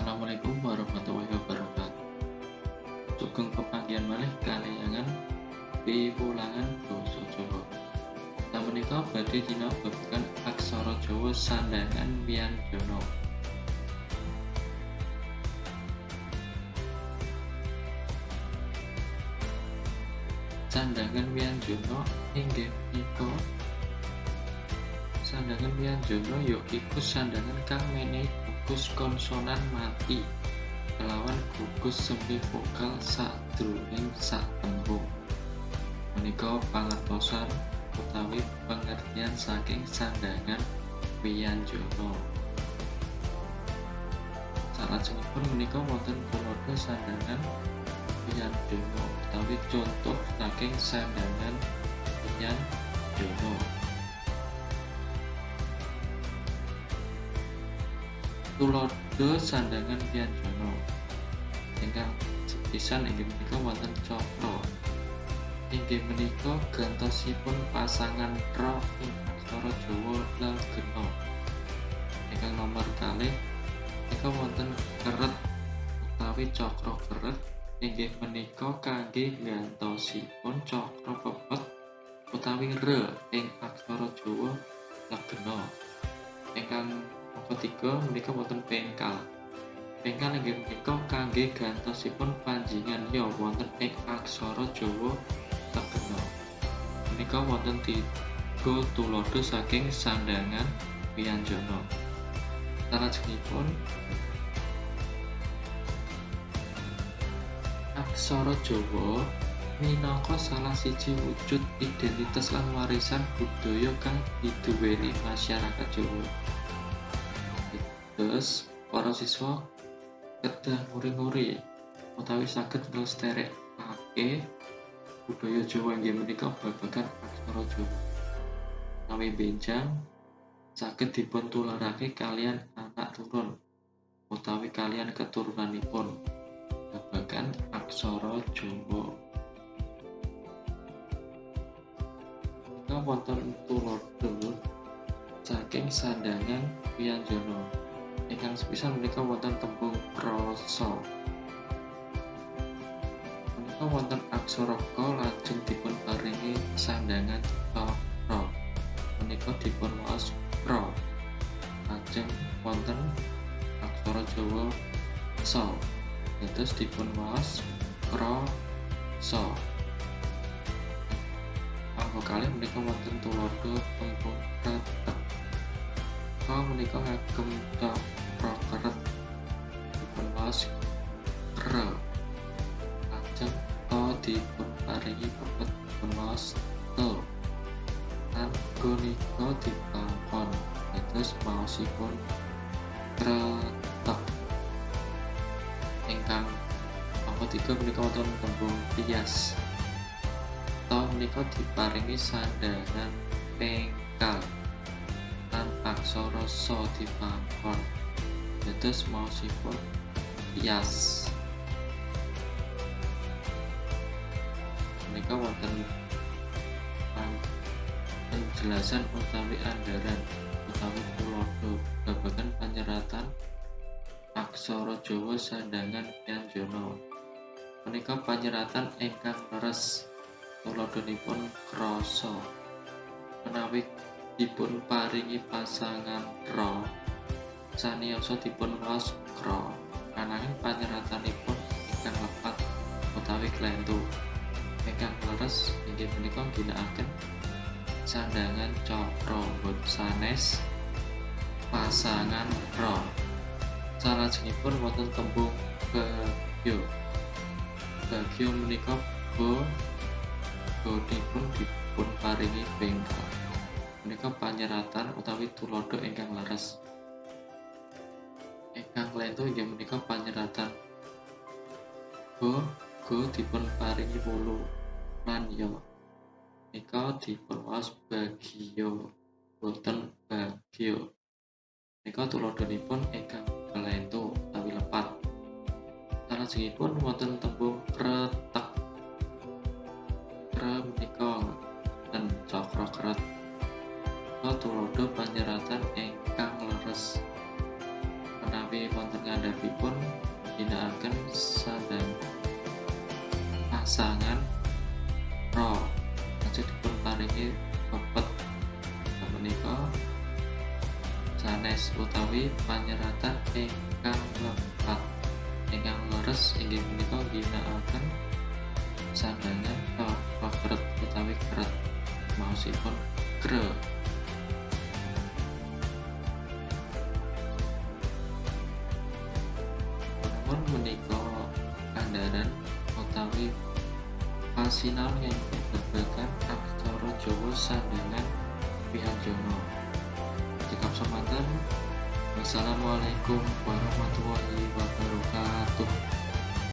Assalamualaikum warahmatullahi wabarakatuh. Sugeng pepanggihan malih kaliyangan piwulangan basa Jawa. Samenika badhe sinau babagan aksara Jawa sandhangan wyanjana. Sandhangan wyanjana inggih punika sandhangan wyanjana ya iku sandhangan kang menehi gugus konsonan mati kelawan gugus semivokal sajroning satembung. Menika pangertosan utawi pengertian saking sandhangan wyanjana. Salajengipun menika wonten tuladha sandhangan wyanjana utawi contoh saking sandhangan wyanjana. Tuladha sandhangan wyanjana ingkang sepisan inggih menika wonten cakra. Inggih menika gantosipun pasangan ra ing aksara Jawa legena. Ingkang nomor kalih menika wonten keret utawi cakra keret inggih menika kangge gantosipun cakra pepet utawi re ing aksara Jawa legena. Ingkang ketiga menika wonten pengkal. Pengkal inggih menika kangge gantosipun panjingan ya wonten ing aksara Jawa legena. Menika wonten tiga tuladha saking sandhangan wyanjana. Salajengipun aksara Jawa minangka salah siji wujud identitas lan warisan budaya kang diduweni masyarakat Jawa. Terus para siswa kedah nguri-nguri utawi saged nglestarekake budaya Jawa inggih menika babagan aksara Jawa. Menawi benjang saged dipun tularake kaliyan anak turun utawi kaliyan keturunanipun babagan aksara Jawa. Menika wonten tuladha saking sandhangan wyanjana. Ingkang sepisan menika wonten tembung krasa. Menika wonten aksara ka lajeng dipun paringi sandhangan cakra. Menika dipun waos kra. Lajeng wonten aksara Jawa sa. Dados dipun waos krasa. Angka kalih menika wonten tuladha tembung kretek. Ka menika ngagem cakra keret dipun waos kre. Lajeng ta dipun paringi pepet dipun waos te. Lan ga nika dipangkon dados maosipun kretek. Ingkang angka tiga menika wonten tembung tias. Ta menika diparingi sandhangan pengkal lan aksara sa dipangkon dados maosipun tias. Menika wonten penjelasan utawi andharan utawi tuladha babagan panyeratan aksara Jawa sandhangan wyanjana. Menika panyeratan ingkang leres tuladhanipun krasa. Menawi dipun paringi pasangan ra saniyasa dipun waos kra, ananging panyeratanipun ingkang lepat utawi klentu. Ingkang leres inggih menika ngginakaken sandhangan cakra boten sanes pasangan ra. Salajengipun wonten tembung bagya. Bagya menika ba dipun paringi pengkal. Menika panyeratan utawi tuladha ingkang leres. Ingkang klentu inggih menika panyeratan ba ga dipun paringi wulu lan ya. Menika dipun waos bagya boten bagya. Menika tuladhanipun ingkang klentu utawi lepat. Salajengipun wonten tembung kretek. Kre menika ten cakra keret. Menika tuladha panyeratan ingkang leres. Menawi Menawi wonten ngandhapipun ngginakaken pasangan ra, lajeng dipunparingi pepet. Menika sanes utawi panyeratan ingkang lepat. Ingkang leres inggih menika ngginakaken sandhangan keret utawi keret, maosipun kre. Namun menika andharan utawi pasinaon ngangge babagan aksara Jawa sandhangan wihanjana. Cekap semanten. Wassalamualaikum warahmatullahi wabarakatuh.